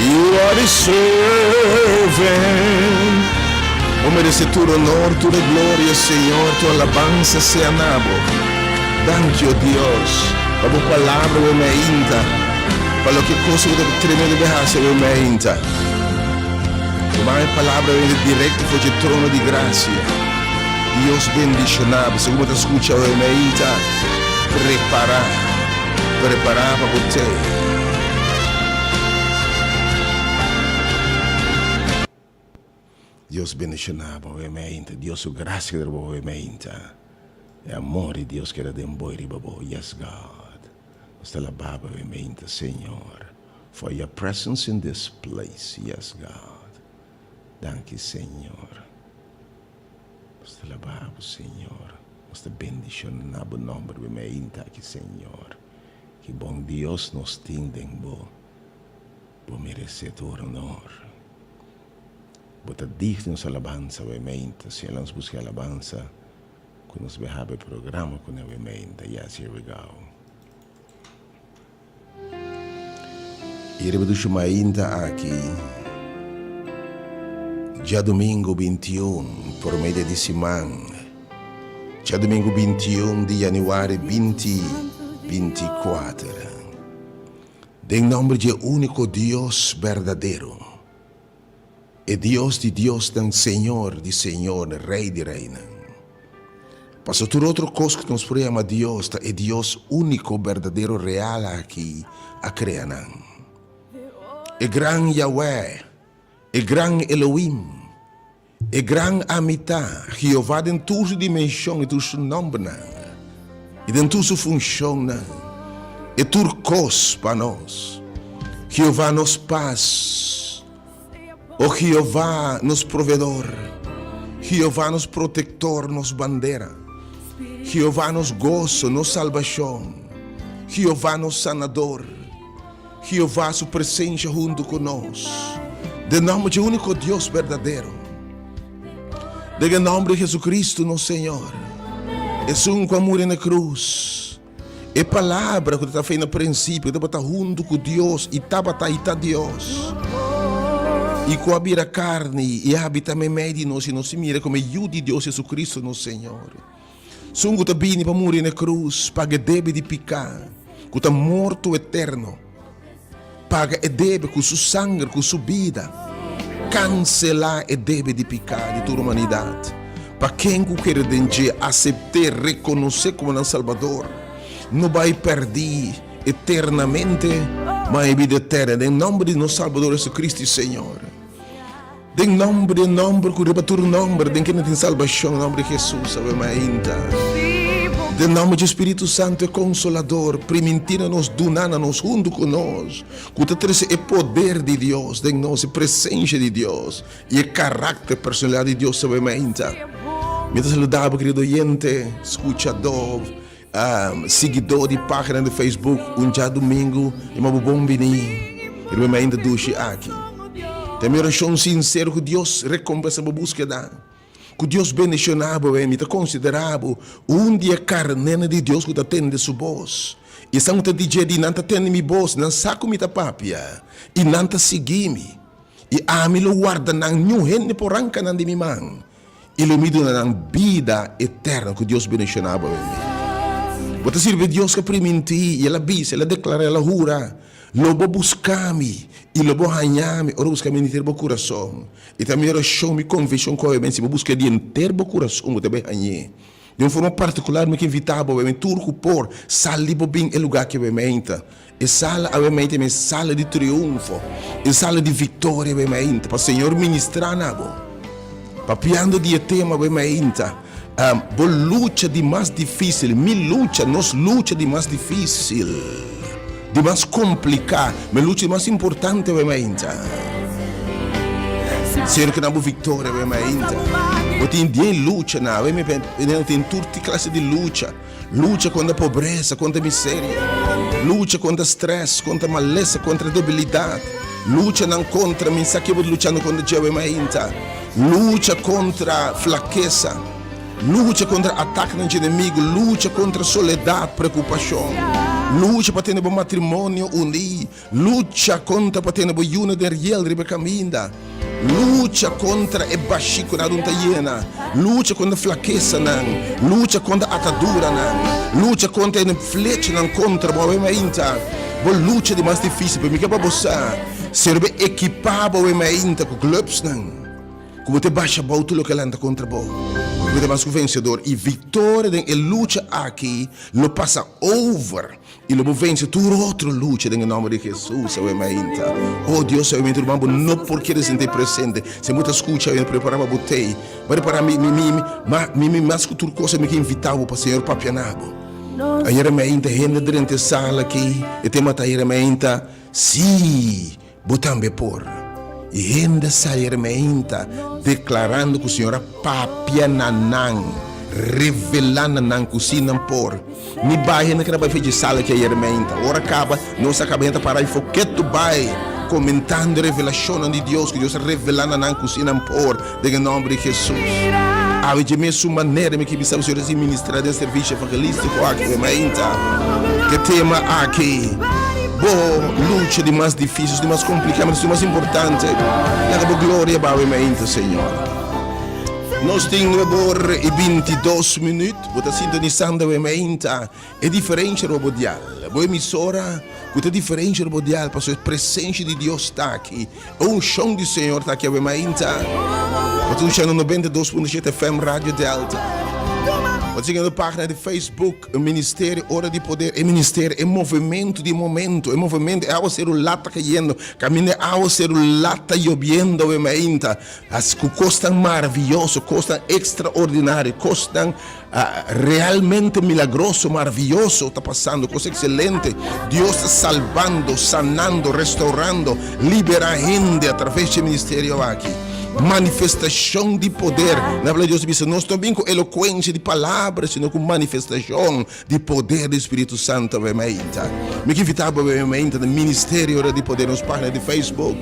You are deserving. Bo merece tur honor, tur e gloria, Señor, tu alabanza sea na bo. Danki, oh Dios, pa bo palabra bo meinta, pa loke cosa ku ta tremendo bo hasi bo meinta. Tuma e palabra bini directo for dje trono di gracia. Dios bendiciona bo. Segun bo ta scucha bo meinta, prepara, prepara pa bo te. Dios bendiciona bo awe meinta. Dios su gracia keda riba bo awe meinta. E amor di Dios keda den bo y riba bo. Yes God. Nos ta alaba bo awe meinta Señor for your presence in this place. Yes God. Danki Señor. Nos ta alaba bo Señor. Nos ta bendiciona bo nomber awe meinta aki Señor. Ki bon Dios nos tin den bo. Bo merece tur honor. Bo ta digno nos alabansa awe meinta. Señor nos busca alabansa cu nos bay habi programa cu awe meinta. Yes, here we go. Y riba dushi mainta aki, djadomingo 21, prome dia di siman, djadomingo 21 di januari 2024. Den nomber dje unico Dios berdadero, e Dios di diosnan, Señor di señornan, Rey di reynan. Pasobra tur otro cos cu nos por yama Dios ta e Dios unico, berdadero, real aki a crea nan. E gran Yahweh, e gran Elohim, e gran Ami Ta, Jehová den tur su dimension i tur su nombernan, i den tur su funcionnan, e tur cos pa nos. Jehová nos pas, o Jehová nos proveedor, Jehová nos protector, nos bandera, Jehová nos goso, nos salbacion, Jehová nos sanador. Jehová su presencia hunto cu nos. Den nomber dje unico Dios berdadero. Den e nomber di Jesucristo nos Señor. Esun cu a muri na cruz. E palabra cu ta na principio tabata hunto cu Dios y tabata y ta Dios. Y cu a bira carne y a habita meimei di nos y nos mira como e Yu di Dios Jesucristo nos Señor. Sun ku ta bini pa muri na e krus, paga e debe di piká, ku ta morto eterno. Paga e debe ku su sanger, ku su bida. Kanselá e debe di piká di tur humanidat. Pa ken ku kere den dje, asept'é, rekonos'é komo nan Salbador, no bai pèrdí eternamente, ma e bida eterna. Den nòmber di nos Salbador Jesucristo i Señor. Den nomber di e nomber ku riba tur nomber den kende tin salbashon, nomber di Hesus, awe mainta. Den nomber di Spiritu Santu e Konsolador, primintí na nos, duná na nos huntu ku nos, ku ta trese e poder di Dios den nos, e presensha di Dios i e karakter, personalidat di Dios, awe mainta. Mi ta saluda bo, kerido oyente, skuchadó. Siguidó di página di Facebook un djadumingu i ma bo bon bini riba e mainta dushi aki. Ta mi orashon sinsero ku Dios rekompensa bo búskeda, ku Dios bendishoná bo. Mi ta konsiderá bo un di e karnénan di Dios ku ta tende su bos. I esnan ku ta di dje di nan ta tende mi bos, nan sa ku mi ta papia i nan ta sigui mi. I ami lo warda nan, niun hende por ranka nan di mi man. I lo mi duna nan bida eterno. Ku Dios bendishoná bo awe. Bo ta sirbi Dios ku a primintí, i el a bisa, el a deklará, el a hura, Lo bo buska mi, i lo bo haña mi, ora bo buska mi di henter bo kurason. I ta mi orashon, mi konvishon ku awe si bo buska di henter bo kurason, bo ta bai hañ'é. Den un forma partikular mi ke invitá bo awe tur ku por sali bo bin e lugá ki awe meinta. E sala awe meinta e sala di triunfo, e sala di viktoria awe meinta pa Señor ministrá na bo. Papiando di e tema awe meinta, bo lucha di mas difísil, mi lucha, nos lucha di mas difísil, di mas kompliká, mi lucha di mas importante awe meinta. Señor ke na bo viktoria awe meinta. Bo tin dien lucha na awe meinta, tin tur klase di lucha. Lucha kontra pobresa, kontra miseria. Lucha kontra stress, kontra malesa, kontra debilidat. Luchanan kontra, mi sa ke bo ta luchando kontra dje awe mainta. Lucha kontra flakesa. Lucha kontra ataknan dje enemigu. Lucha kontra soledat, preokupashon. Lucha pa tene bo matrimonio uní. Lucha kontra pa tene bo yunan den riel riba e kaminda. Lucha kontra e bashí ku nan ta yena. Lucha kontra flakesanan. Lucha kontra ataduranan. Lucha kontra e flechanan kontra bo awe mainta. Bo lucha di mas difísil, pero mi ke pa bo sa, Señor bo ekipá bo awe mainta ku glupsnan ku bo ta basha abou tur loke a lanta kontra bo. Bo ta mas ku vensedor i viktoria den e lucha aki lo pasa over. I lo bo vense tur otro lucha den e nomber di Jesus awe mainta. Oh Dios awe mainta ruman bo no por kere sinti presente. Si bo ta skucha awe prepara pa bo tei. Bo repara mi mi mi ma mi mi mas ku tur cosa mi ke invita bo pa Señor papia na bo. Ayera mainta hende drenta e sala aki e tema ta ayera mainta si. Bo tambe por. I hende sali hermeinta deklarando ku Señor a papia na nan, revelá na nan ku si nan por. Mi bai hende keda bai fechi sala ki ayer meinta. Ora kaba, nos a kaba hende ta para i foketu bai komentando e revelashonnan di Dios ku Dios a revelá na nan ku si nan por den e nòmber di Hesus. Awe dje mesun manera mi ke bisa bo Señor a sigui ministrá den servisio evangelístiko aki awe meinta. Ke tema aki. Bo lucha di mas difícil, di mas complicado, mas di mas importante. Laga bo gloria bawe mainta, Señor. Nos tin nuebe or i bintidos minuut. Bo ta sintonisando awe mainta e diferencia riba bo dial. Bo emisora cu ta diferencia riba bo dial pasobra e presencia di Dios ta aki. E unshon di Señor ta aki awe mainta. Bo ta unshando 92.7 FM Radio Delta. Bo ta siguiendo pagina di Facebook Ministerio Ora di Poder. E ministerio, e movimento di momento, e movimento, e awaseru lat ta cayendo, caminda e awaseru lat ta yobiendo awe mainta. As cu cosnan maravilloso, cosnan extraordinario, cosnan Realmente milagroso, maraviyoso ta pasando, cos excelente. Dios ta salbando, sanando, restaurando, libera hende a traves dje ministerio aki. Manifestacion di poder. Na palabra di Dios ta bisa, nos no bin cu elocuencia di palabra, sino cu manifestacion di poder di Spiritu Santo awe mainta. Mi ke invita bo awe mainta na Ministerio Ora di Poder, nos pagina di Facebook.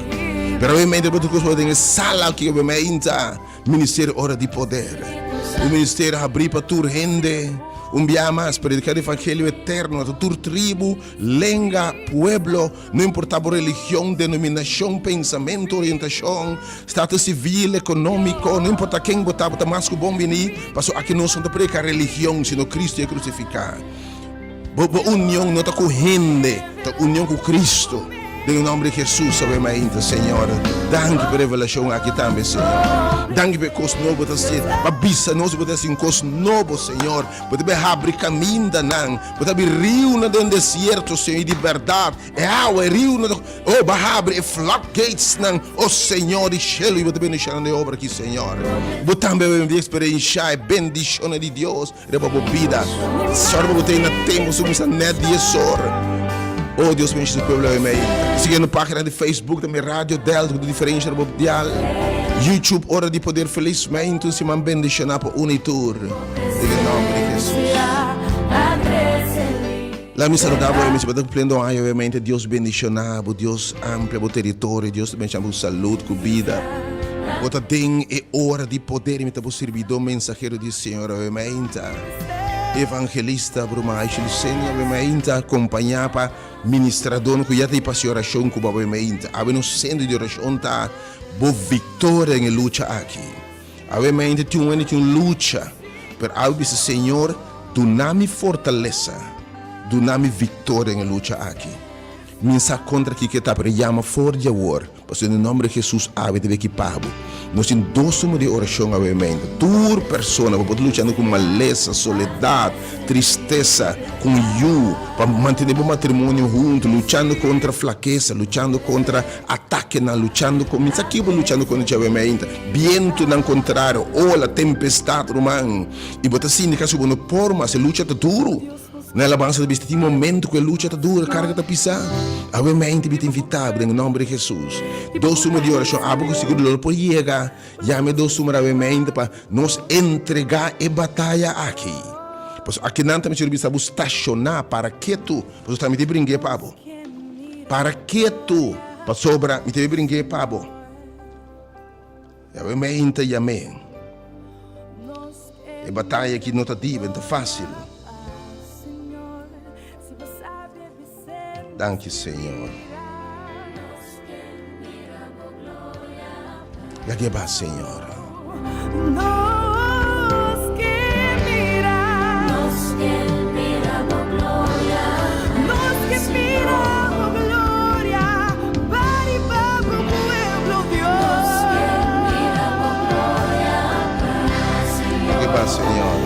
Pero awe mainta bo ta cos bo den e sala aki awe mainta. Ministerio Ora di Poder. Un ministerio habrí pa tur hende. Un biaha mas, prediká di evangelio eterno na tur tribu, lenga, pueblo, no importá bo religion, denominashon, pensamentu, orientashon, status sivil, ekonómiko, no importá ken bo ta, bo ta mas ku bon biní, pasobra aki nos no ta prediká religion, sino Kristu i e krusifiká. Bo bo union no ta ku hende, ta union ku Cristo. Den e nomber di Jesus awe mainta, Señor. Danki pa e revelashon aki tambe, Señor. Danki pa e kos nobo ta ser. Pa bisa nos bo ta hasi un kos nobo, Señor. Bo ta bai habri kamindanan. Bo ta habri riunan den desierto, Señor. I di bèrdat, e awa, e riunan ta, oh, bo a habri e floodgatesnan, oh, Señor di shelu, i bo ta bendishoná den e obra aki, Señor. Bo tambe a bini eksperenshá e bendishonnan di Dios. Riba bo bida. Sòru pa bo ta na tempu su kuminsá nèt dies or. Oh Dios bendisha su pueblo awe mei. Sigui nos página di Facebook tambe Radio Delta ku ta diferensha riba bo dial. YouTube Ora di Poder Felismente un siman bendishoná pa unu i tur. Den e nòmber di Hesus. Laga mi saluda bo awe mi si bo ta kumpliendo aña awe mente Dios bendishoná bo Dios amplia bo teritorio Dios ta bendishoná bo ku salud ku bida. Bo ta den e ora di poder mi ta bo sirbidó mensahero di Señor awe meinta evangelista Bruma Aisha Lucenia awe meinta akompañá pa ministradónan ku ya ta pa hasi orashon ku bo awe meinta awe nos sentro di orashon ta bo viktoria den e lucha aki. Awe mente tin un hende tin un lucha, pero awe bisa Señor, duna mi fortalesa, duna mi victoria den e lucha aki. Mi sa contra kiko e ta, pero yama for di awor, pasobra den nomber di Jesus awe ta beki pa bo. Nos tin dos numero di oracion awe mente. Tur persona bo por ta luchando cu malesa, soledad, tristesa, cu un yu, pa mantene bo matrimonio hunto, luchando contra flakesa, luchando contra Atakenan luchando kon mi sa kibo luchando kontra djawe meinta, bientunan kontrario, ola, tempestat, ruman, i bo ta sinti kasi bo no por mas, e lucha ta duru. Na alabansa ta bisa tin momento ku e lucha ta duru, e karga ta pisá. Awe meinta mi ta invitá bo den e nòmber di Hesus. Dos suma di orashon, abo ku sigur lo por yega, yama e dos suma awe meinta pa nos entregá e bataya aki. Pasobra akinan ta mester bisa bo stashoná, para ketu, pasobra ta mi ta bring'é pa bo. Para ketu, pasobra mi ta bai bring'é pa bo. Yahweh meinta yam'é. E bataya aki no ta dibe, no ta fásil. Danki, Señor. Lag'é ba, Señor. Lag'é ba, Señor.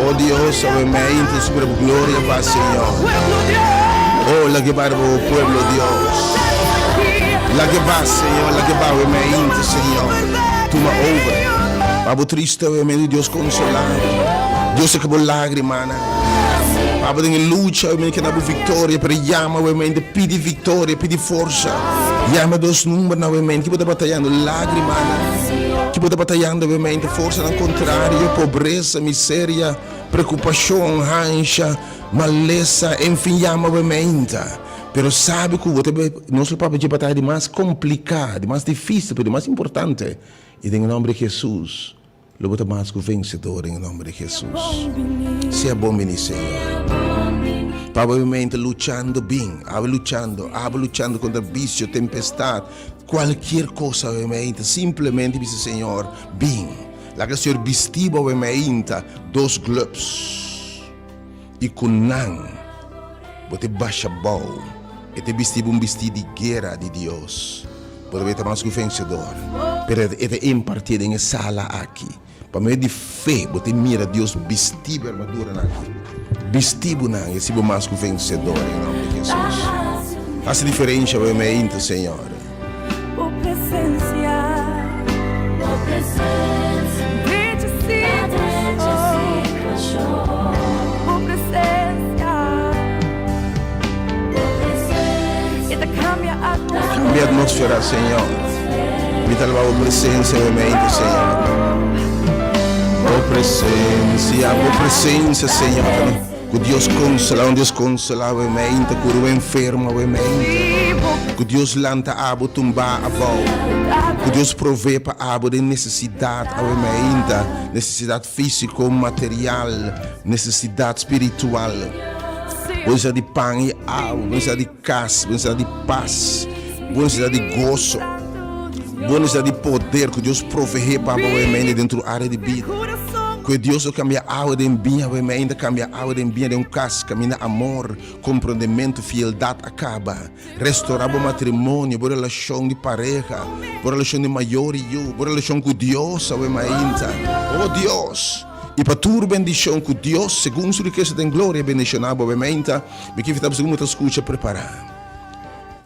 Oh Dios, awe meinta sobre bo gloria pa Señor. Oh, lage ba bo pueblo, Dios. Lage ba, Señor, lage ba awe meinta, Señor. Tuma over. Pa bo triste awe meinta, Dios consola. Dios seka bo lagrimanan. Pa bo den e lucha awe meinta, keda bo victoria, pero yama awe meinta, pidi victoria, pidi forsa. Yama dos numbernan awe meinta, ki bo ta batayando lagrimanan. Ki bo ta batayando awe meinta, forsanan contrario, pobresa, miseria, preocupacion, hansha, malesa, enfin yama awe meinta. Pero sabi cu bo ta bay, nos lo papia dje bataya di mas complica, di mas dificil, pero di mas importante. Y den e nomber di Jesus. Lo bo ta mas ku vensedor den e nomber di Hesus. Sea bon bini Señor. Pa bo mente luchando bin, awe luchando, abo luchando kontra bisio, tempestad, kualkier kos awe mente, simplemente bisa Señor, bin. Laga Señor bisti bo awe meinta dos gloves i ku nan bo te basha bou. E te bisti bo un bisti di guera di Dios. Bo ta beta mas ku vensedor. Pero e ta impartí den e sala aki. Pa medio di fe bo ta mira Dios bisti bo armaduranan aki. Bisti bo nan i hasi bo mas ku vensedor den e nòmber di Hesus. Hasi diferensha bo meinta, Señor. Cambia atmósfera, Señor. Mi ta alaba bo presencia den mente, Señor. Bo presencia, bo presencia, Señor. Cu Dios consola, un Dios consola bo mente, cura bo enfermo bo mente. Ku Dios lanta abo tumbá abou. Ku Dios provee pa abo den nesesidat awe mainta, nesesidat físiko, material, nesesidat spiritual. Bo nesesidat di pan i awa, bo nesesidat di kas, bo nesesidat di pas, bo nesesidat di goso, bo nesesidat di poder ku Dios proveé pa abo awe mainta den tur área di bida. Ku e Dios lo kambia awa den biña awe mainta, kambia awa den biña den un kas kaminda amor, Komprondementu, fieldat a kaba. Restorá bo matrimonio, bo relashon di pareha, bo relashon di mayor i yu, bo relashon ku Dios awe mainta. O Dios! I pa tur bendishon ku Dios, segun su rikesa den gloria, bendishoná bo awe mainta, mi ke invitá bo segun bo ta skucha prepará.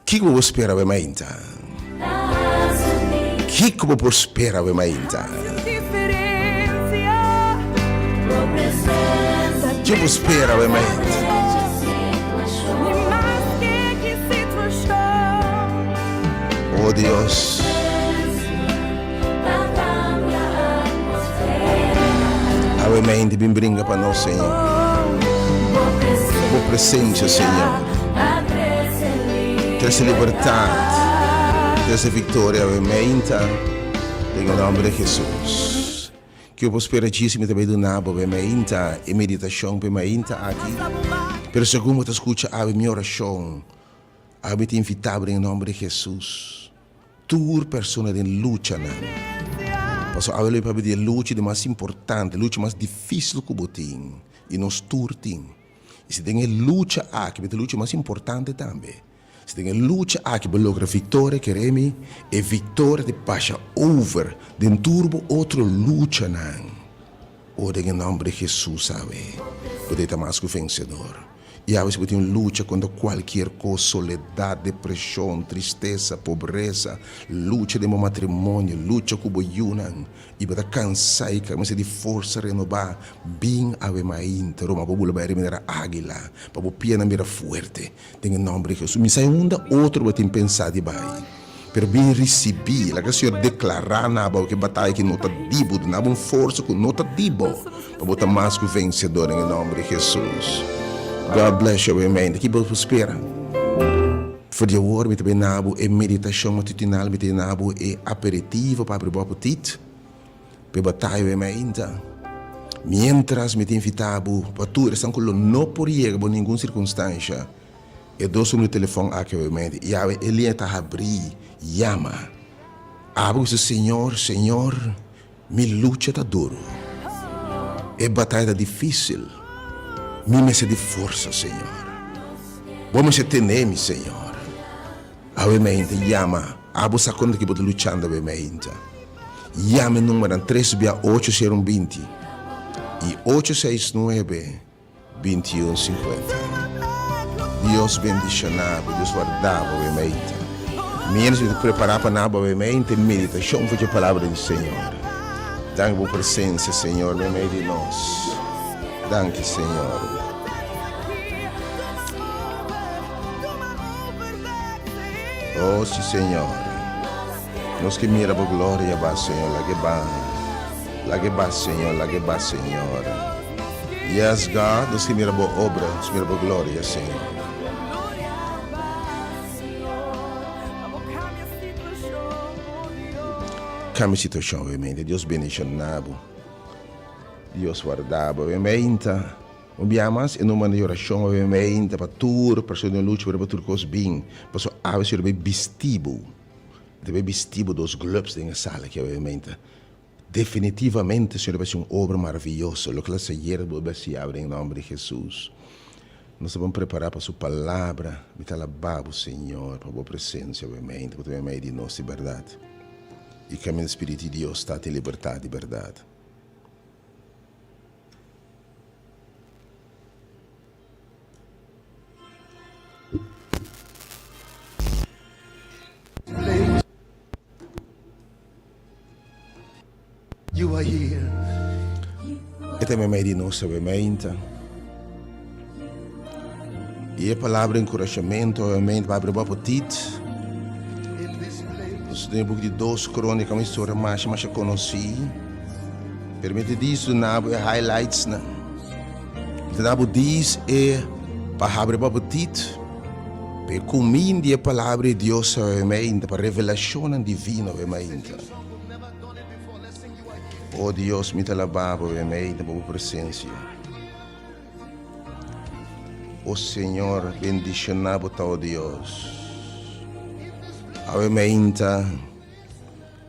Kiko bo por spera awe mainta? Kiko bo por spera awe mainta? Kiko bo por spera awe mainta? Oh Dios. Awe mainta bin bringa pa nos, Señor. Bo presencia, Señor. Trece libertad, trece victoria awe mainta, den e nomber di Jesus. Ke bo spera djis mi ta bay duna bo awe mainta e meditacion p'e mainta aki. Pero segun bo ta scucha awe mi oracion, awe mi ta invita bo den e nomber di Jesus. Tur persona den luchanan. Pasobra awe lo papia di e lucha di mas importante, lucha mas dificil cu bo tin y nos tur tin. Y si den e lucha aki, bo ta e lucha mas importante tambe, si den e lucha aki bo logra victoria, kere mi, e victoria ta pasha over den tur bo otro luchanan. O den e nomber di Jesus awe, bo ta e mas cu vencedor. I awe si bo tin un lucha kontra kualkier kos, soledat, depreshon, tristesa, pobresa, lucha den bo matrimonio, lucha ku bo yunan, i bo ta kansá i ka mester di forsa renobá, bin awe mainta, ruma bo bula bai riba manera águila, pa bo pianan bira fuerte, den e nòmber di Hesus. Mi sa unda otro bo tin pensá di bai. Pero bin risibí, laga Señor deklará na bo ku e bataya aki no ta di bo, duna bo un forsa ku no ta di bo, pa bo ta mas ku vensedor den e nòmber di Hesus. God bless you, amen. Ki bo por spera? For di awor mi ta bin na bo e meditashon matutinal, mi ta bin na bo e aperitivo pa abri bo apetit pa e bataya awe mainta. Miéntras mi ta invitá bo pa tur esnan ku lo no por yega bo ningun sirkunstansha, E dos numero di telefòn aki obviamente i awe e liña ta habrí, yama. Abo ku bisa, Señor, Señor, mi lucha ta duru. E bataya ta difísil. Mi mester di forsa, Señor. Bo mester tene mi, Señor. Awe mainta yama. Abo sa konta ki bo ta luchando awe mainta. Yama e numeronan tres bia ocho sero un binti i ocho seis nuebe. 21 sinkuenta. Dios bendiciona bo, Dios warda bo awe meita. Mientras mi ta prepara pa na bo awe meita e meditacion for dje palabra di Señor. Danki bo presencia, Señor, meimei di nos. Danki, Señor. Oh, si, Señor. Nos ke mira bo gloria ba, Señor, lag'e ba. Lag'e ba, Señor, lag'e ba, Señor. Yes, God, nos ke mira bo obra, nos mira bo gloria, Señor. Cambia situacion, obviamente. Dios bendiciona bo. Dios warda bo, obviamente. Un bia mas, e number di oracion, obviamente, pa tur persona den lucha, pero pa tur cos bin. Pasobra awe Señor ta bay bisti bo. Ta bay bisti bo dos gloves den e sala aki, obviamente. Definitivamente Señor ta bai haci un obra maraviyoso, loke el a haci ayer ta bolbe haci awe den e nomber di Jesus. Nos ta bon prepara pa Su palabra. Mi ta alaba Bo, Señor, pa Bo presencia obviamente, cu ta meimei di nos di berdad. Y caminda Spiritu di Dios ta tin libertad di berdad. E ta meimei di nos obviamente. I e palabra enkurashamentu obviamente pa abri bo apetit. Nos den e buki di Dos Kronika un historia masha masha konosí. Pero mi ta dis duna bo e highlightsnan. Mi ta da bo dis e pa habri bo apetit. Pa e kumin di e Palabra di Dios awe mainta, pa revelashonnan divino awe mainta. O Dios, mi ta alabá Bo awe mainta pa Bo presensia. O Señor, bendishoná Bo ta, o Dios. Awe mainta,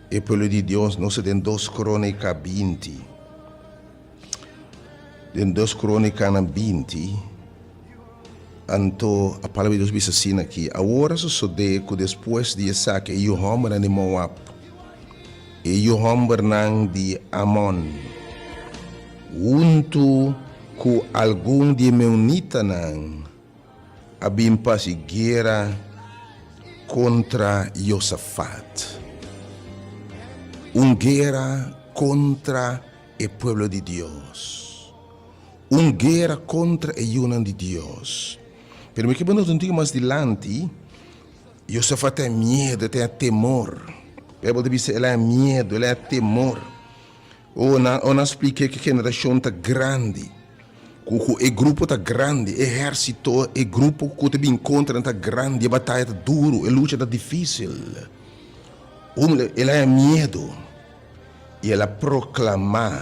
e pueblo di Dios, nos ta den Dos Krónika 20. Den Dos Krónikanan 20, anto a palabra di Dios bisa asina aki, Awor a sosodé ku despues di esaki e yu hòmbernan di Moab, e yu hòmbernan di Amon, huntu ku algun di e meunitanan, a bin pa hasi guera kontra Josafat. Un guera kontra e pueblo di Dios. Un guera kontra e yunan di Dios. Pero mi ke bo nota un tiki mas dilanti, Josafat a miedu, e tenha temor. Beibel ta bisa el a miedu, el a temor. O nan, o nan splike ku e generashon ta grandi, ku ku e grupo ta grandi, e ehérsito, e grupo ku ta bin kontra nan ta grandi, e bataya ta duru, e lucha ta difísil. Un, el a miedu. I el a proklamá.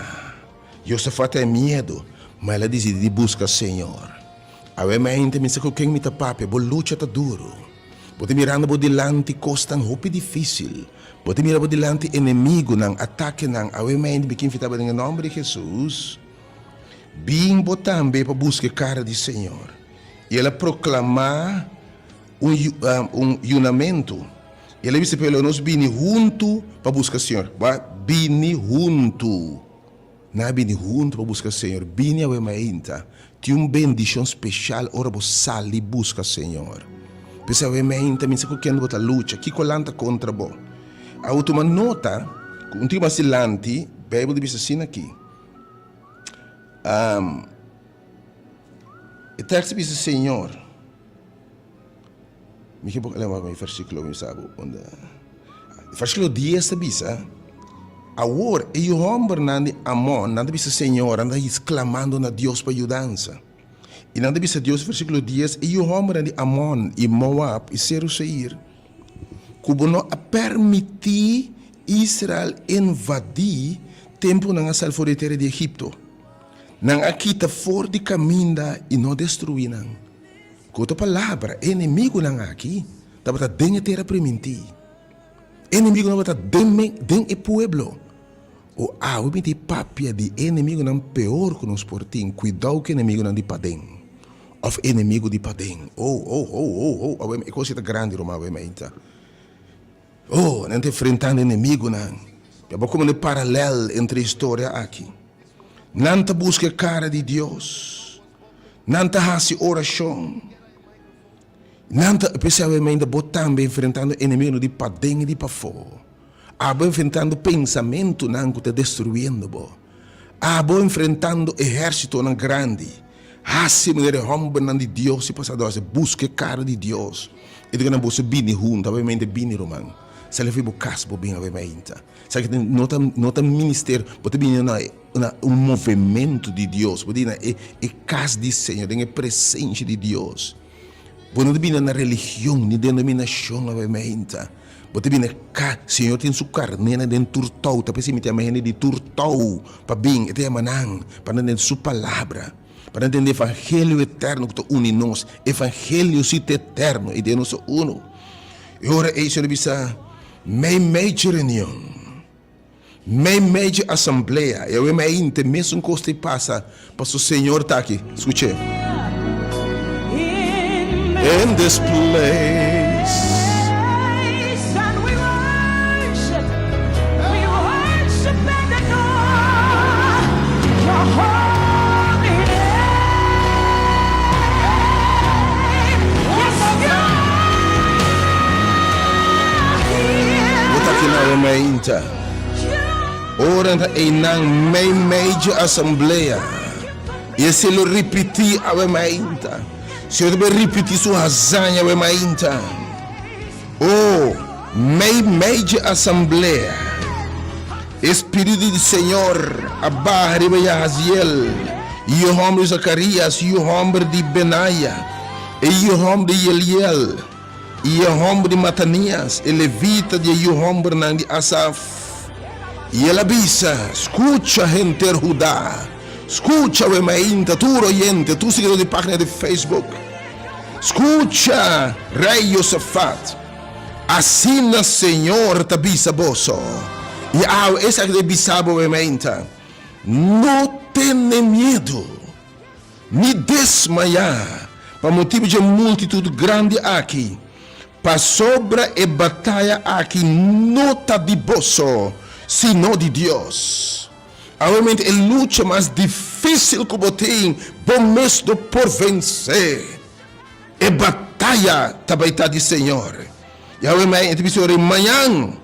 Josafat a e miedu, ma el a disidí di buska Señor. Awe mi hende, mi sa ku ken mi ta papia, bo lucha ta duru. Bo ta mirando bo dilanti kosnan hopi difísil. Bo ta mira bo dilanti enemigunan, atakenan. Awe mi hende, mi ke invitá bo den e nòmber di Hesus, bin bo tambe pa buska e kara di Señor. I el a proklamá un yunamentu. I el a bisa pueblo, Nos bini huntu pa buska Señor. Bo a bini huntu. Nan a bini huntu pa buska Señor. Bini awe mainta. Tin un bendishon speshal ora bo sali buska Señor. P'esei awe mainta mi sa ku kende bo ta lucha, kiko lanta kontra bo. Awe tuma nota ku un tiki mas dilanti Beibel ta bisa asina aki. E tekst ta bisa Señor. Mi ke por lema mi versíkulo mi sa bo unda. Versíkulo dies ta bisa, Awor e yu hòmbernan di Amon nan ta bisa Señor, nan ta sklamando na Dios pa yudansa. I nan ta bisa Dios, versíkulo dies, E yu hòmbernan di Amon i Moab i Seru Seir, ku bo no a permití Israel invadí tempu nan a sali for di e tera di Egipto. Nan a kita for di kaminda i no destruí nan. Ku otro palabra, e enemigunan aki tabata den e tera primintí. E enemigunan tabata den den e pueblo. O awe mi tin papia di e enemigunan peor ku nos por tin. Kuidou ku enemigunan di paden òf enemigu di paden. O, o, o, o, o, awe e kos ta grandi ruman awe mainta. O, nan ta enfrentando enemigunan. Ya bo komo paralèl entre e historia aki. Nan ta buska e kara di Dios. Nan ta hasi orashon. Nan ta, p'esei awe mainta bo tambe enfrentando enemigunan di paden i di pafó. Abo enfrentando pensamentunan ku ta destruyendo bo. Abo enfrentando ehérsitonan grandi. Hasi manera e hòmbernan di Dios di pasado a hasi, buska e kara di Dios. I di ku nan boso bini huntu, awe mainta bini ruman. Sali for di bo kas bo bin awe mainta. Sa ki no ta no ta ministerio, bo ta bini na na un movementu di Dios, bo ta bini na e e kas di Señor, den e presensia di Dios. Bo no ta bini na religion ni denominashon awe meinta. Bo ta bini ka Señor tin su karnénan den tur tou, ta p'esei mi ta yama hende di tur tou pa bin, e ta yama nan pa nan tende su palabra, pa nan tende evangelio eterno ku ta uni nos. Evangelio si ta eterno i den nos ta uno. E ora ei Señor a bisa, Meimei dje reunion, meimei dje asamblea, i awe mainta e mesun kos ta pasa, pasobra Señor ta aki. Skuch'é. In this place. Bo ta kina awe mainta. Ora nan ta einan meimei dje asamblea, i esei lo ripití awe mainta. Señor ta bai ripití su hazaña awe mainta. O, meimei dje asamblea, e Spiritu di Señor a baha riba Jahaziel, yu hòmber di Zakarias, yu hòmber di Benaya. E yu hòmber di Yeliel, i e hòmber di Matanias, e levita di e yu hòmbernan di Asaf. I el a bisa, Skucha, henter Hudá, skucha awe mainta, tur oyente, tur siguidó di página di Facebook. Skucha, Rei Josafat, asina señor ta bisa boso, i awe esaki ta bisa bo awe mainta, No tene miedu, ni desmayá pa motibu dje multitut grandi aki, pasobra e bataya aki no ta di boso, sino di Dios. Awe mente e lucha mas difísil ku bo tin, bo mes no por vensé. E bataya ta bai ta di Señor. I awe mei e ta bisa ora mañan,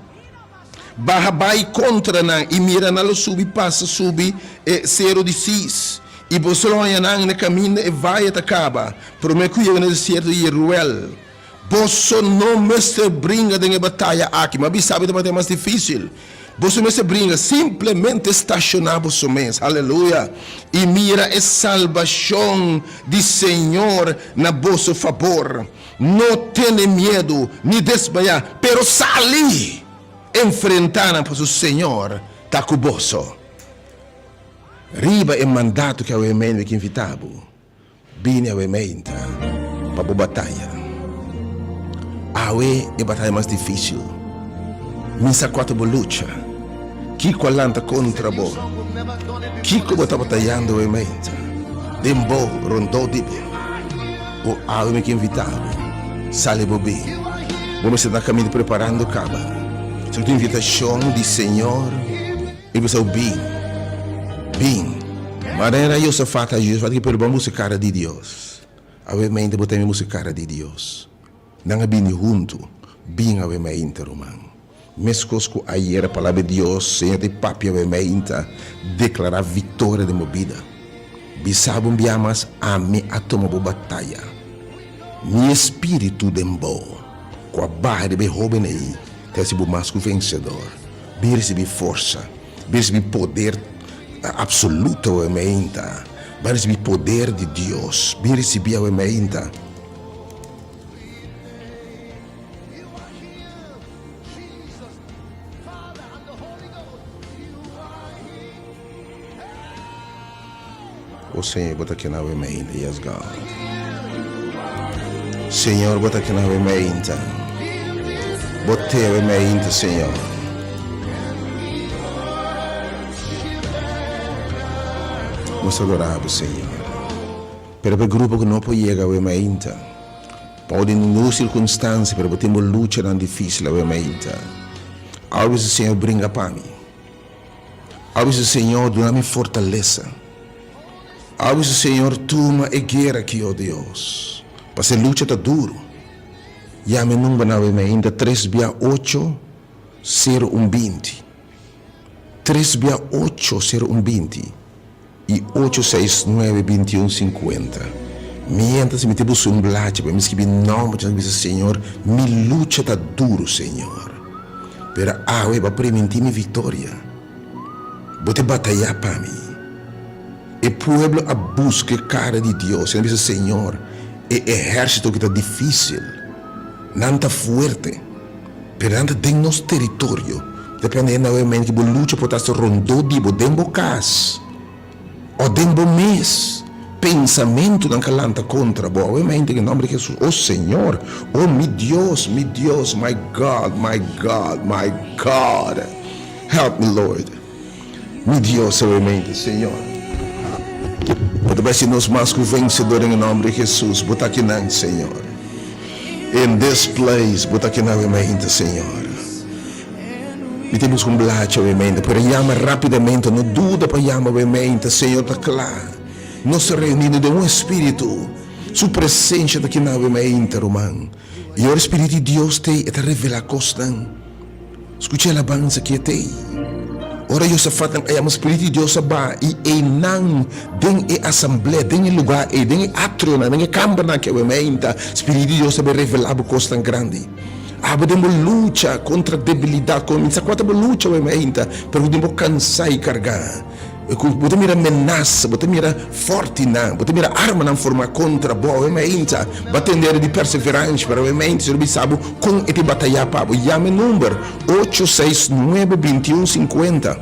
baha bai kontra nan i mira nan lo subi pasa subi e seru di Sis, i boso lo haña nan na kaminda e vaye ta kaba, promé ku yega na desierto di Yeruel. Boso no mester bringa den e bataya aki. Mi a bisa bo e ta bataya mas dificil. Boso mester bringa, simplemente staciona boso mes, aleluya, y mira e salbacion di Señor na boso fabor. No tene miedu ni desmaya, pero sali enfrenta nan, pasobra Señor ta cu boso. Riba e mandato cu awe mi ke invita bo. Bini awe meinta pa bo bataya. Awe e bataya mas dificil. Mi sa cua ta bo lucha. Kico a lanta contra bo? Kico bo ta batayando awe meinta? Den bo, rondó di bo. O awe mi ke invita bo, sali bo bin. Bo mester ta caminda preparando caba. Esaki ta un invitacion di Señor. I bisa bo, Bin, bin. Manera Josafat a Josafat ki pero bo a buska kara di Dios. Awe mainta bo tambe buska kara di Dios. Nan a bini huntu. Bin awe mainta, ruman. Meskos ku ayera palabra di Dios, Señor ta papia awe mainta, deklará viktoria den bo bida. Bisa bo un bia mas, Ami a tuma bo bataya. Mi espiritu den bo, ku a baha riba e hóben ei, ta hasi bo mas ku vensedor. Bin risibi forsa, bin risibi poder absoluto awe meinta, ban risibi poder di Dios, bin risibi awe meinta. O Señor, bo ta kena awe meinta, yes God. Señor, bo ta kena awe meinta. Bo te awe meinta, Señor. Nos adora bo, Señor. Pero pa e grupo ku no por yega awe meinta, bou di ningun sirkunstansia, pero bo tin bo luchanan difísil awe meinta. Awe bisa, Señor, bringa pa mi. A bisa Señor, duna mi fortalesa. A bisa Señor, tuma e guera aki, o Dios, pasobra e lucha ta duru. Yama e numbernan awe mainta, tres bia ocho, sero un binti. Tres bia ocho, sero un binti. I ocho seis nuebe binti un sinkuenta. Mientras mi ta buska un blachi pa mi skibi nomber, mi ta bisa, Señor, mi lucha ta duru, Señor. Pero awe bo a primintí mi viktoria. Bo ta batayá pa mi. E pueblo a buska e kara di Dios i nan a bisa, Señor, e ehérsito aki ta difísil. Nan ta fuerte, pero nan ta den nos teritorio. Depende hende awe men ki bo lucha por ta hasta rondó di bo den bo kas o den bo mes. Pensamentunan ka lanta kontra bo awe men den e nòmber di Hesus. O Señor, o mi Dios, mi Dios, my God, my God, my God, help me Lord. Mi Dios awe men, Señor. Bo ta bai si nos mas ku vensedor den e nòmber di Hesus. Bo ta akinan, Señor. In this place, bo ta akinan awe men, Señor. Mi ta buska un blachi awe meinta, pero yama rapidamente, no duda pa yama awe meinta, Señor ta kla. Nos ta reunido den un espiritu, Su presencia ta kina awe meinta, ruman. I ora Spiritu di Dios t'ei, e ta revela kosnan. Skucha e alabansa ki e t'ei. Ora Josafatnan a yama, Spiritu di Dios a baha, i einan den e asamblea, den e lugar ei, den e atrionan, den e kambernan aki awe meinta, Spiritu di Dios ta bin revela bo kosnan grandi. Abo den bo lucha kontra debilidat, kuminsá ku ata bo lucha wei mainta, pero ku den bo kansá i kargá. Ku bo ta mira menasa, bo ta mira fòrtinan, bo ta mira armanan formá kontra bo. Awe mainta, bo a tende di perseveransha, pero awe mainta Señor bisa bo kon e ta batayá pa bo. Yama e number, ocho seis nuebe bintiun sinkuenta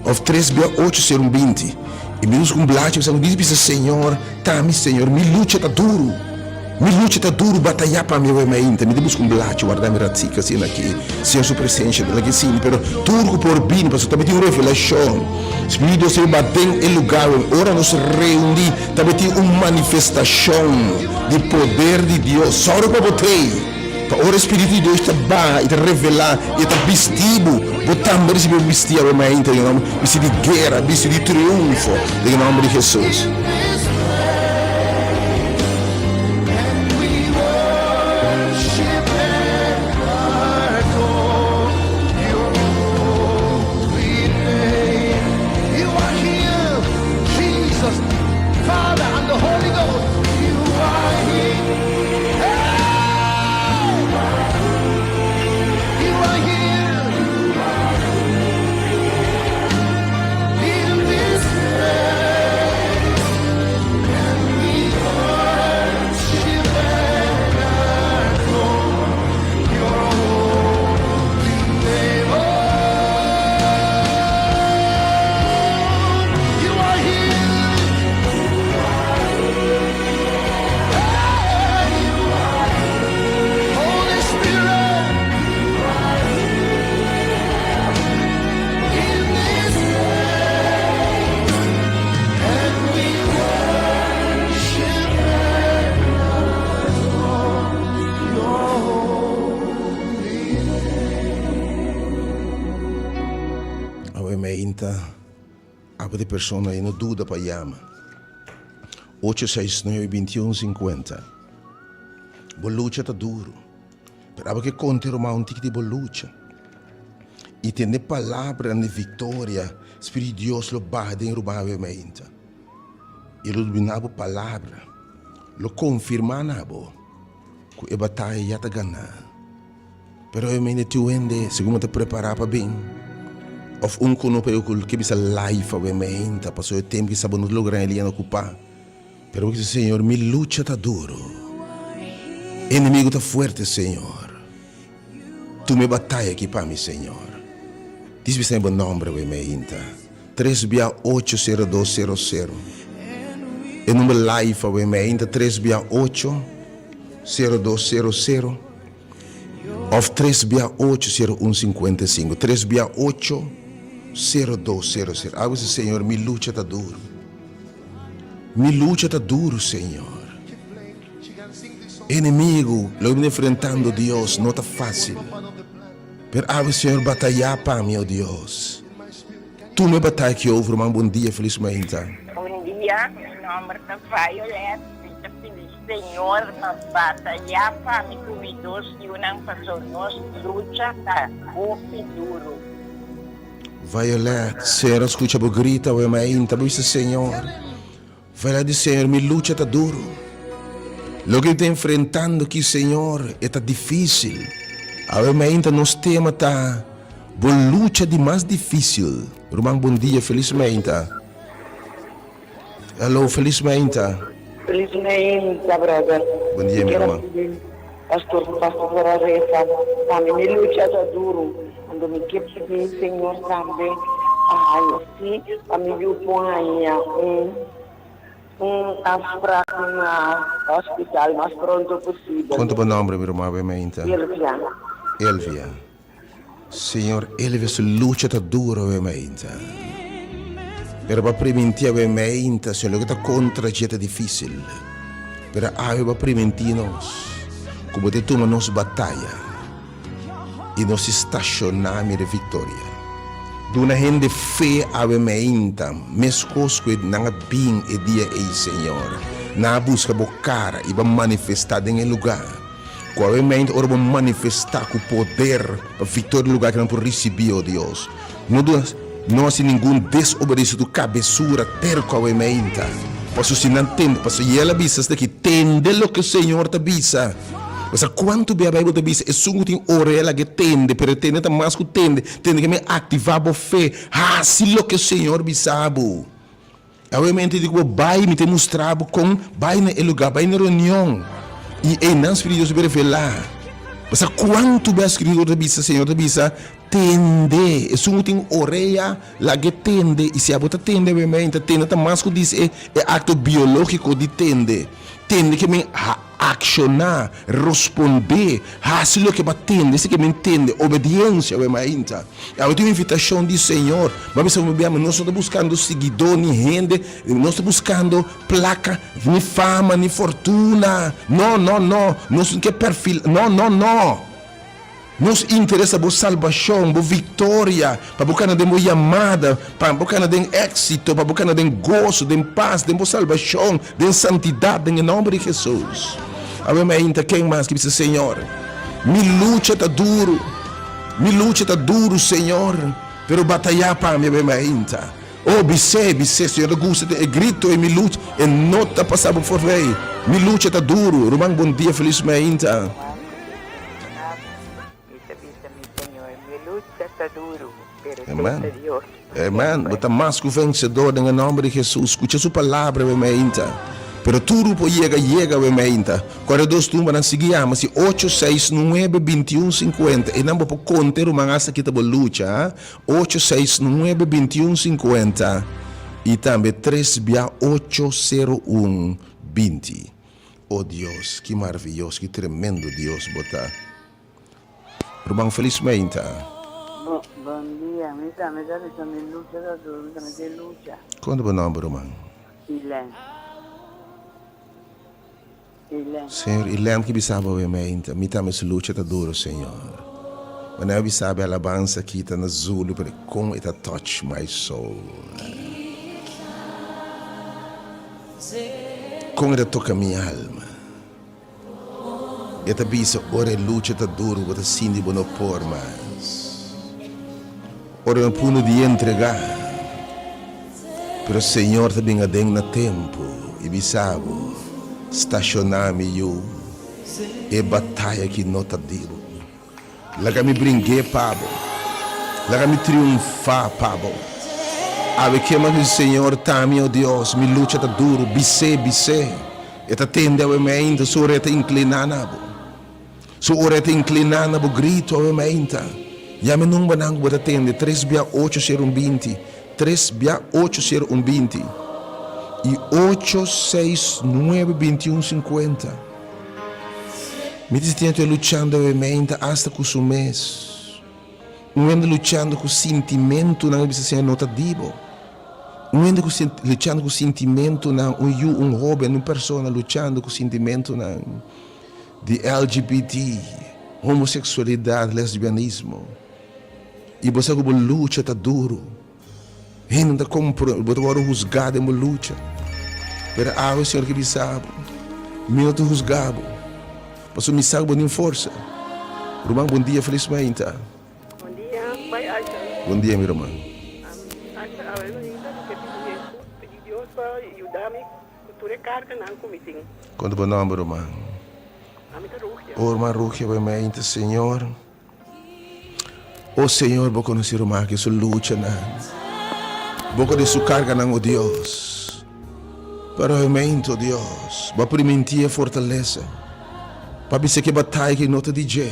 òf tres bia ocho sero un binti. I mi usa un blachi bisa ku bisa, Señor, ta mi Señor, mi lucha ta duru. Mi lucha ta duru, batayá pa mi awe mainta. Mi ta buska un blachi, warda mi ratica asina aki. Señor su presencia ta aki sinti, pero tur cu por bini, pasobra tabatin un revelacion. Spiritu di Dios ta riba den e lugar awe. Ora nos reuní, tabatin un manifestacion di poder di Dios. Sòru pa bo t'ei, pa ora e Spiritu di Dios ta baha i ta revelá i e ta bisti bo, bo tambe ricibi bo bisti awe mainta den e nomber, bisti di guera, bisti di triunfo, den e nomber di Jesus. Awe meinta abo di persona ei no duda pa yama ocho seis nuebe bintiun sinkuenta. Bo lucha ta duru. Pero abo ke konta e ruman un tiki di bo lucha i tende palabranan di viktoria, Spiritu di Dios lo baha den ruman awe mainta i lo duna bo palabra, lo konfirmá na bo ku e bataya ya ta ganá. Pero awe mainta tin un hende segun bo ta prepará pa bin òf un ku no pa ku ke bisa live awe mainta pasobra e tempu kisa bo no ta logra e liña okupá. Pero bo bisa, Señor, mi lucha ta duru. Enemigo ta fuerte, Señor. Tuma e bataya aki pa mi, Señor. Dis bisa bo nomber awe meinta. Tres bia ocho sero dos sero sero. E number live awe meinta tres bia ocho sero dos sero sero of tres bia ocho sero un sinkuenta i sinku. Tres bia ocho sero dos sero sero. Awe bisa, Señor, mi lucha ta duru. Mi lucha ta duru, Señor. Enemigu, lo mi enfrentando, Dios, no ta fácil. Pero awe, Señor, batayá pa mi, oh Dios. Tuma e bataya ki over, man. Bon dia, felis mainta. Bon dia, mi nomber ta Violet. Mi ta pidi Señor pa batayá pa mi ku mi dos yunan paso nos lucha ta hopi duru. Violet, Señor a scucha bo grita awe mainta, bo bisa Señor, Violet di Señor, mi lucha ta duro. Loke mi ta enfrentando aki, Señor, e ta dificil. Awe mainta nos tema ta Bo lucha di mas dificil. Ruman, bon dia, feliz mainta. Hello, feliz mainta. Feliz mainta, brother. Bon dia, mi ruman. Pastor, pastor por a reza pa mi. Mi lucha ta duro. Anto mi ke pidi Señor tambe pa haya si pa mi yu por haya un un afspraak na hospital mas pronto posibel. Kon ta bo nomber, mi ruman, awe mainta? Elvia. Elvia. Señor Elvia su lucha ta duro awe mainta. Pero pa priminti awe mainta, Señor, loke ta contra dje ta dificil. Pero awe bo a priminti nos cu bo ta tuma nos bataya y nos ta staciona mira e victoria. Duna hende fe awe mainta, mescos cu nan a bin e dia ey, Señor. Nan a busca bo cara y bo a manifesta den e lugar. Ku awemente ora bo manifestá ku poder pa viktoria di lugar ku nan por risibí, o Dios. No duna no hasi ningun desobedesé tu kabesura terko awemente, pasobra si nan tende, pasobra i el a bisa esaki, Tende loke Señor ta bisa. Bo sa kuantu bia Beibel ta bisa esun ku tin orea laga e tende, pero e tende ta mas ku tende, tende ke men aktivá bo fe, hasi loke Señor bisa bo. Awe mi a di ku bo bai, mi ta mustra bo kon bai na e lugá, bai na reunion, i einan Spiritu di Dios lo revelá. Bo sa kuantu bes Skritura ta bisa, Señor ta bisa, Tende! Esun ku tin orea, laga e tende. I si abo ta tende awe mi ta tende ta mas ku dis e e akto biológiko di tende. Tende ke men akshoná, rospondé, hasi loke bo a tende, esei ke men tende, obediensia awe mainta. Awe tin un invitashon di Señor. Bo a bisa bo bia, nos no ta buskando siguidó ni hende, nos ta buskando plaka, ni fama, ni fortuna. No, no, no. Nos no ke perfil, no, no, no. Nos interes ta bo salbashon, bo viktoria, pa bo kana den bo yamada, pa bo kana den éksito, pa bo kana den goso, den pas, den bo salbashon, den santidat, den e nòmber di Hesus. Awe mainta ken mas ki bisa, Señor, mi lucha ta duru, mi lucha ta duru, Señor, pero batayá pa mi awe mainta. Oh, bis'é, bis'é, Señor ta gusta den e grito ei, mi lucha, e no ta pasa bo forbei. Mi lucha ta duru. Ruman, bon dia, felis mainta. Mi ta bisa mi Señor, mi lucha ta duru, pero Amen. te ta Dios pa Amen. Bo semper. ta mas ku vensedor den e nòmber di Hesus. Skucha su palabra awe mainta. Pero tur por yega, yega awe mainta. Kòrda dos numbernan sigui yama si ocho seis nuebe bintiun sinkuenta. Einan bo por konta e ruman asta kita bo lucha, ha? Ocho seis nuebe bintiun sinkuenta i tambe tres bia ocho sero un binti. O Dios, ki marviyos, ki tremendo Dios bo ta. Ruman felis meinta. Bo bon dia, mi tambe ta bisa mi lucha ta duro, mi tambe tin lucha. Kon ta bo nomber ruman? Ilen. Ilen. Señor Ilen ki bisa bo awe meinta, mi tambe su lucha ta duro Señor. Manera bo bisa bo e alabansa aki ta na Zulu pero kon e ta touch my soul. Kon e ta toka mi alma. E ta bisa, Ora e lucha ta duru, bo ta sinti bo no por mas. Ora no punto di entregá. Pero Señor ta bin aden na tempu i bisa bo, Stashoná, mi yu. E bataya aki no ta di bo. Laga mi bring'é pa bo. Laga mi triunfá pa bo. Awe kema ku Señor ta mi, o Dios, mi lucha ta duru. Bis'é, bis'é. E ta tende awe meinta, su orea ta inkliná na bo. Su orea ta inkliná na bo gritu awe meinta. Yama e numbernan ku bo ta tende, tres bia ocho sero un binti, tres bia ocho sero un binti, i ocho seis nuebe binti un sinkuenta. Mi ta sinti e luchando awe meinta asta ku su mes. Un hende luchando ku sintimentunan e bisa Señor no ta di bo. Un hende ku luchando ku sintimentunan, un yu, un hoben, un persona luchando ku sintimentunan di LGBT, homoseksualidat, lesbianismo. I bo sa ku bo lucha ta duru. Hende ta kompro, bo ta wòrdu husgá den bo lucha. Pero awe Señor ke bisa bo, Mi no ta husgá bo, pasobra mi sa ku bo tin forsa. Ruman, bon dia, felis mainta. Bon dia, pai Asha. Bon dia, mi ruman. Asha, awe mainta mi ke pidi Hesus, pidi Dios pa yuda mi ku tur e karganan ku mi tin. Kon ta bo nòmber, ruman? Ami ta Rugia. O ruman Rugia, bo mainta, Señor. O Señor, bo conoce ruman aki su luchanan. Bo conoce su carganan, o Dios. Pero momento, Dios, bo a priminti e fortaleza pa bisa cu e bataya aki no ta di dje.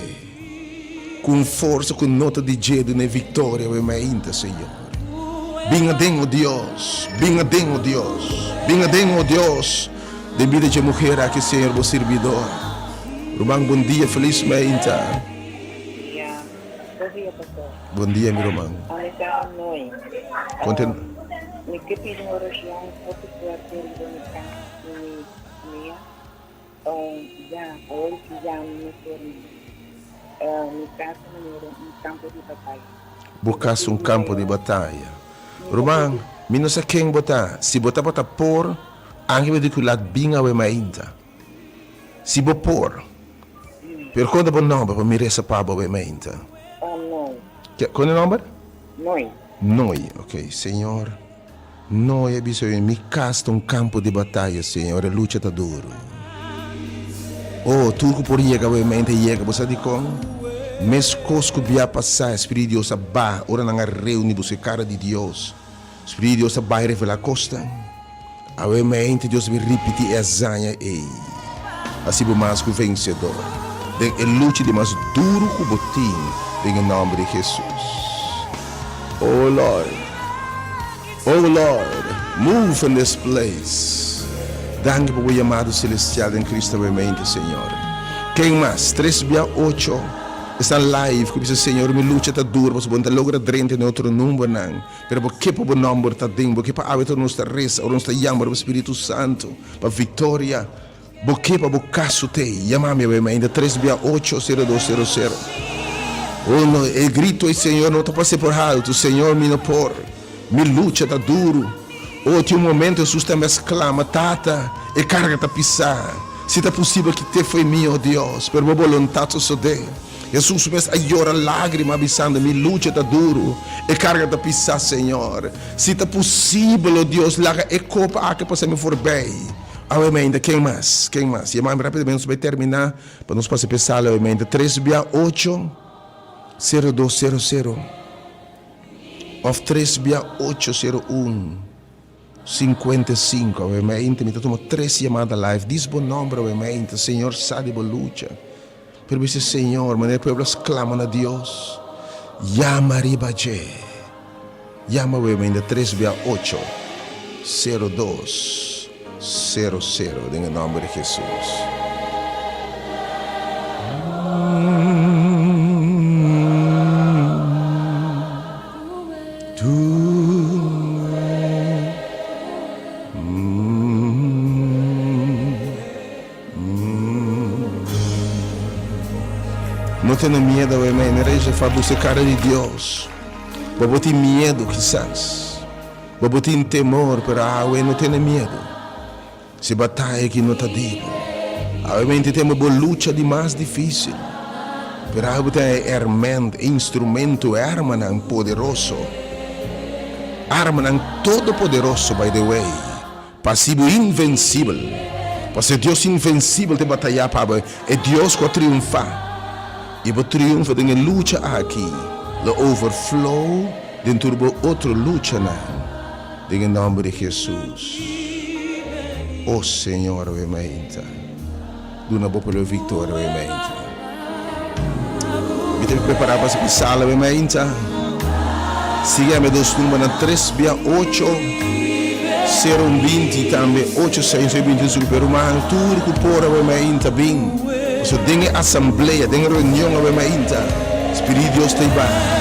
Cu un forsa cu no ta di dje duna e victoria awe mainta, Señor. Bin aden, o Dios, bin aden, o Dios, bin aden, o Dios, den bida dje muher aki, Señor, bo sirbidor. Ruman, bon dia, feliz mainta. Dia, bon dia pastor. Bon dia mi ruman. Ami ta Noe. Konte. Mi ke pidi un orashon hopi fuerte riba mi kas i mi famia. Ya, awor ki ya mi mester mi kas ta manera un kampo di bataya. Bo kas un kampo di bataya. Ruman, mi no sa ken bo ta. Si bo tabata por, angel bo di ku lat bin awe mainta. Si bo por. Pero kon ta bo nomber pa mi resa pa bo awe mainta? Noi. Kon e nomber? Noi. Noi, ok. Señor, Noi a bisa mi, mi kas ta un kampo di bataya, Señor, e lucha ta duru. Oh, tur ku por yega awe mente yega. Bo sa dikon? Meskos ku bia pasá, e Spiritu di Dios a baha ora nan a reuni buska e kara di Dios. Spiritu di Dios a baha i revelá kosnan. Awe mente Dios ta bin ripití e hazaña ei. Hasi bo mas ku vensedor den e lucha di mas duru ku bo tin den e nòmber di Hesus. Oh Lord, oh Lord, move in this place. Danki pa bo yamado selestial den Cristo awe mente, Señor. Ken mas? Tres bia ocho esnan live ku bisa, Señor, mi lucha ta duru pasobra bo no ta logra drenta den otro numbernan. Pero bo ke pa bo nomber ta den, bo ke pa awe ora nos ta resa, ora nos ta yama riba Spiritu Santu pa viktoria, bo ke pa bo kaso te, yama mi awe mainta tres bia ocho sero dos sero sero. Oh no, e grito ei Señor no ta pase por haltu, Señor mi no por, mi lucha ta duru. Oh tin un momento Jesus tambe a sklama, Tata, e karga ta pisá, si ta posibel kit'é fo'i mi, oh Dios, pero bo boluntat sosodé. Hesus mes a yora lágrima bisando, Mi lucha ta duru, e karga ta pisá, Señor. Si ta pusibel, o Dios, laga e kopa aki pasa mi forbei. Awe meinta, ken mas? Ken mas? Yama mi rápidamente, nos bai terminá pa nos pasa p'e sala awe meinta. Tres bia ocho, sero dos, sero sero, òf tres bia ocho, sero un, 55. Awe meinta mi ta tuma tres yamada live. Dis bo nòmber awe meinta. Señor sa di bo lucha. Pero bisa Señor, manera e pueblo a sclama na Dios, yama riba dje. Yama web ainda tres bia ocho, sero dos, sero sero, den e nomber di Jesus. No tene miedo, awe mei. Mira Jefá buska kara di Dios. Bo bo tin miedo kisas. Bo bo tin temor, pero awe no tene miedo. Si bataya aki no ta di bo. Awe mei tin tempo bo lucha di mas difisil. Pero awe bo tin e herment, e instrumento, e armanan poderoso. Armanan todopoderoso, by the way. Pa hasi bo invensibel. Pasobra e Dios invensibel ta batayá pa bo, e Dios ku a triunfá. I bo triunfo den e lucha aki lo overflow den tur bo otro luchanan, den e nòmber di Hesus. O Señor, awe mainta, duna bo pueblo e viktoria awe mainta. Mi ta prepará pa hasi sala awe mainta. Sigui ami dos numbernan tres bia ocho sero un binti tambe ocho seis ocho binti un sinku. Pero ruman tur ku por awe mainta bin pasobra den e asamblea den e reunion awe mainta Spiritu di Dios ta i baha.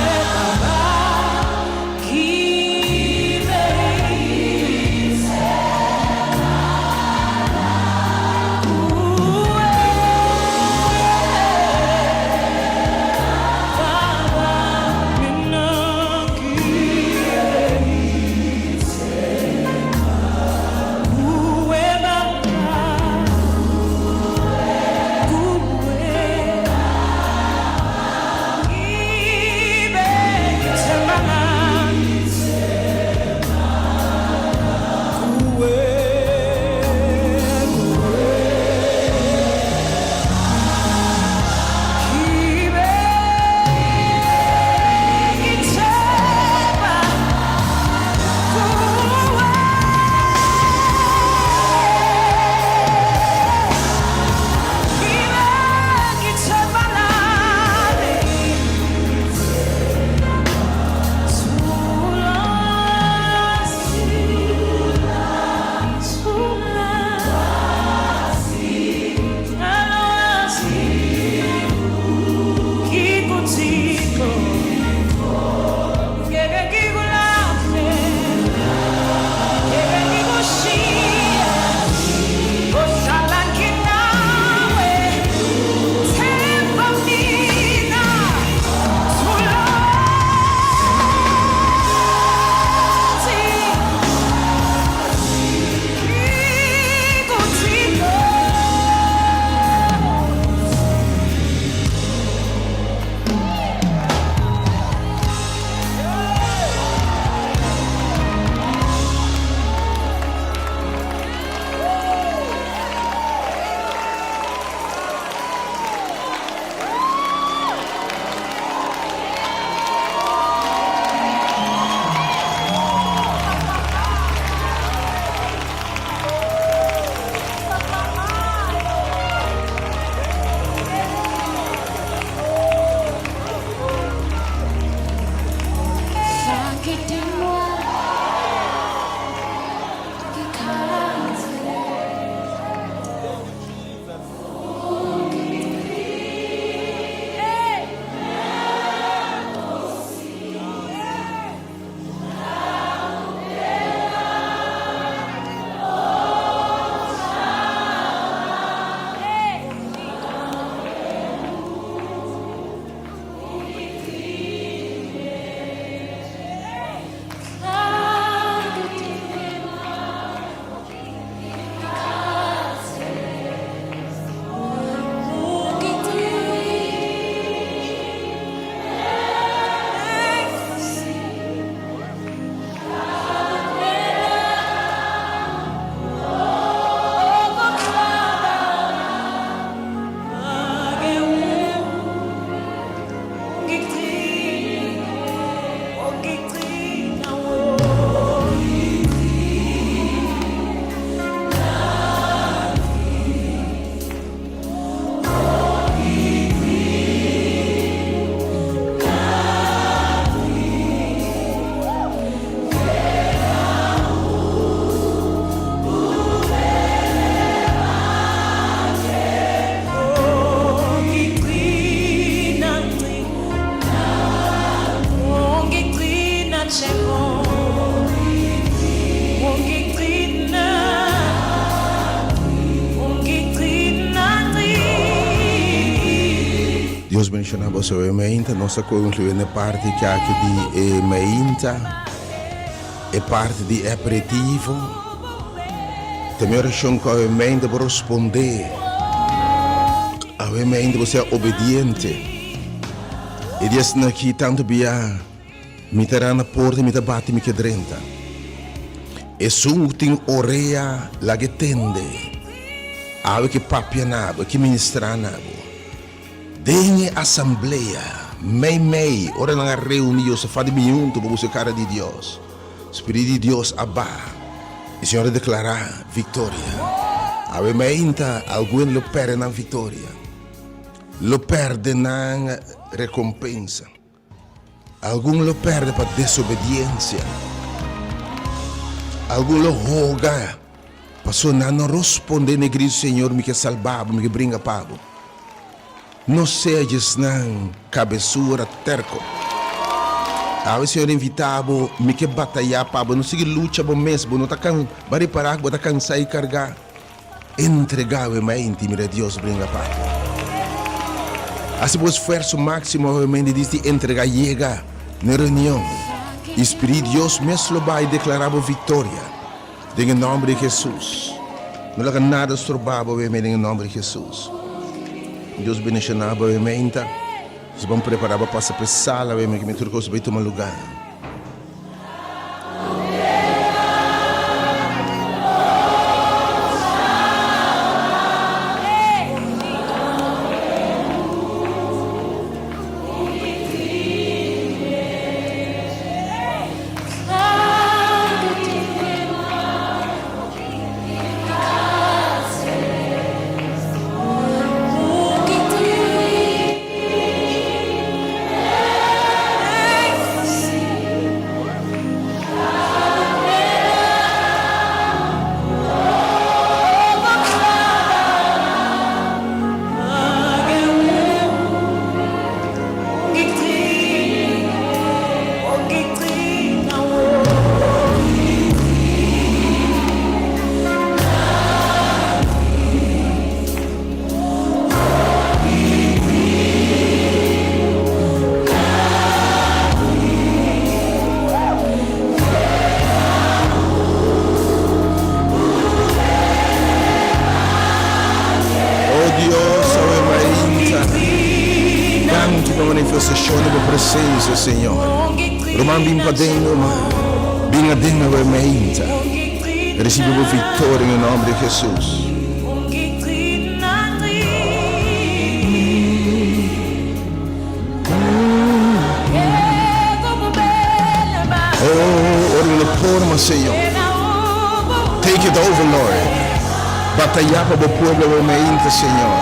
Dios bendiciona boso e meinta. Nos ta conclui na parti ki aki di e meinta, e parti di aperitivo. Ta mi oracion cu awe meinta bo responde. Awe meinta bo sea obediente. E diasnan aki tanto bia Mi ta rana porta, mi ta bati, mi ke drenta. Esun ku tin orea, laga e tende. Awe ke papia na bo, e ke ministrá na bo. Den e asamblea, mei mei, ora nan a reuní Josafat di bin huntu pa buska e kara di Dios, Spiritu di Dios a baha, i Señor a deklará viktoria. Awe meinta, algun lo pèrdè nan viktoria, lo pèrdè nan rekompensa. Algun lo perde pa desobediencia. Algun lo hoga pasobra nan no rosponde n'e gritu, Señor, mi ke salba bo, mi ke bringa pa bo. No sea djesnan kabesura terko. Awe Señor a invita bo, mi ke bataya pa bo. No sigui lucha bo mes, bo no ta kan, bo a ripara ku bo ta kansa i karga. Entregá awe mente mira Dios bringa pa bo. Hasi bo esfuerso máximo awe mente dis di entregá yega na e reunion i Spirit Dios mes lo bai deklará bo viktoria den e nòmber di Jesus. No laga nada stroba bo awe mente den e nòmber di Jesus. Dios bendishoná bo awe mente. Nos ban prepará pa pasa pa e sala awe mente ku tur kos bai tuma lugá. Oh Dios, awe mainta, danki pa manifestacion di bo presencia, Señor. Ruman bin paden, ruman, bin aden awe mainta. Recibi bo victoria en e nomber di Jesus. Oh, ora lo forma, Señor. Take it over, Lord. Batalla pa bo pueblo bo mainta, Señor.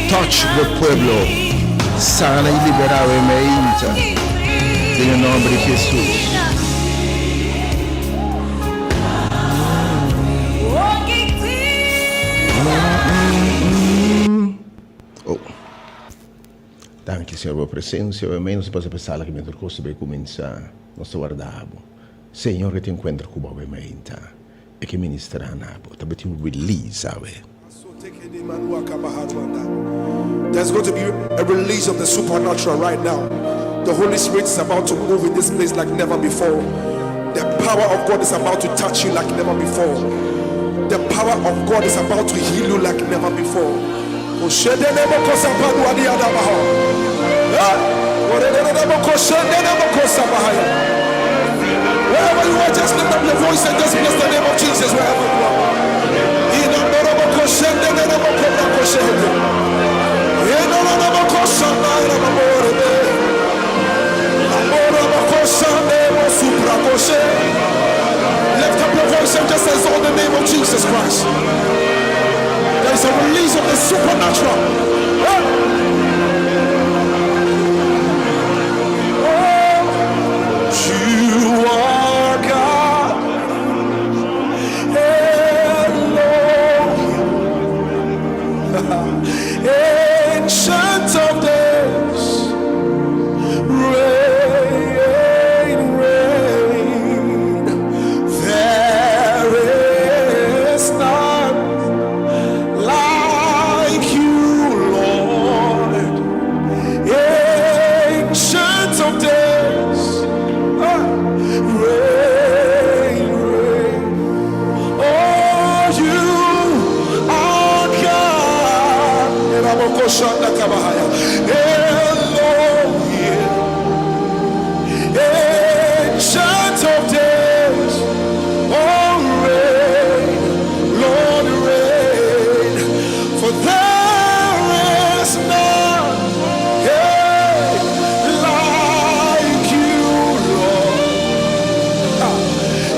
Touch bo pueblo. Sana y libera bo mainta. Den e nòmber di Hesus. Oh. Danki Señor pa bo presencia. Obviamente nos ta pasa pa e sala ki mientras cos ta bay cuminsa. Nos ta warda bo. Señor ke tin encuentro cu bo awe mainta. E ke ministra na bo. Ta bay tin un release awe. There's going to be a release of the supernatural right now. The Holy Spirit is about to move in this place like never before. The power of God is about to touch you like never before. The power of God is about to heal you like never before. Wherever you are, just lift up your voice and just bless the name of Jesus wherever you are. Lift up your voice and just exalt the name of Jesus Christ. There is a release of the supernatural. Oh, you are God. Elohim. Ancient of days. Reign, reign. There is none like you, Lord. Ancient of days. Reign, reign. Oh, you are God. Elohim. Ancient of days. Oh, reign, Lord, reign. For there is none hey, like you, Lord.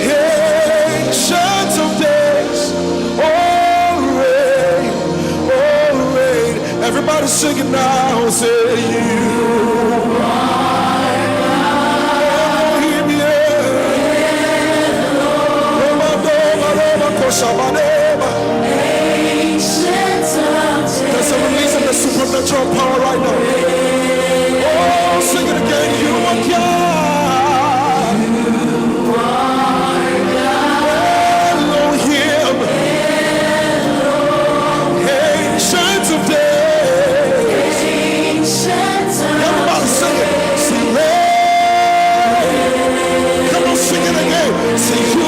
Ancient of days, oh reign, oh reign. Everybody sing it now, say you are Elohim, yeah. Roma, Roma, Roma, Koshabaneba. There's a release of the supernatural power right now. Oh, sing it again. You are God. Elohim. Ancient of days. Everybody sing it. Sing it. Come on, sing it again. Say you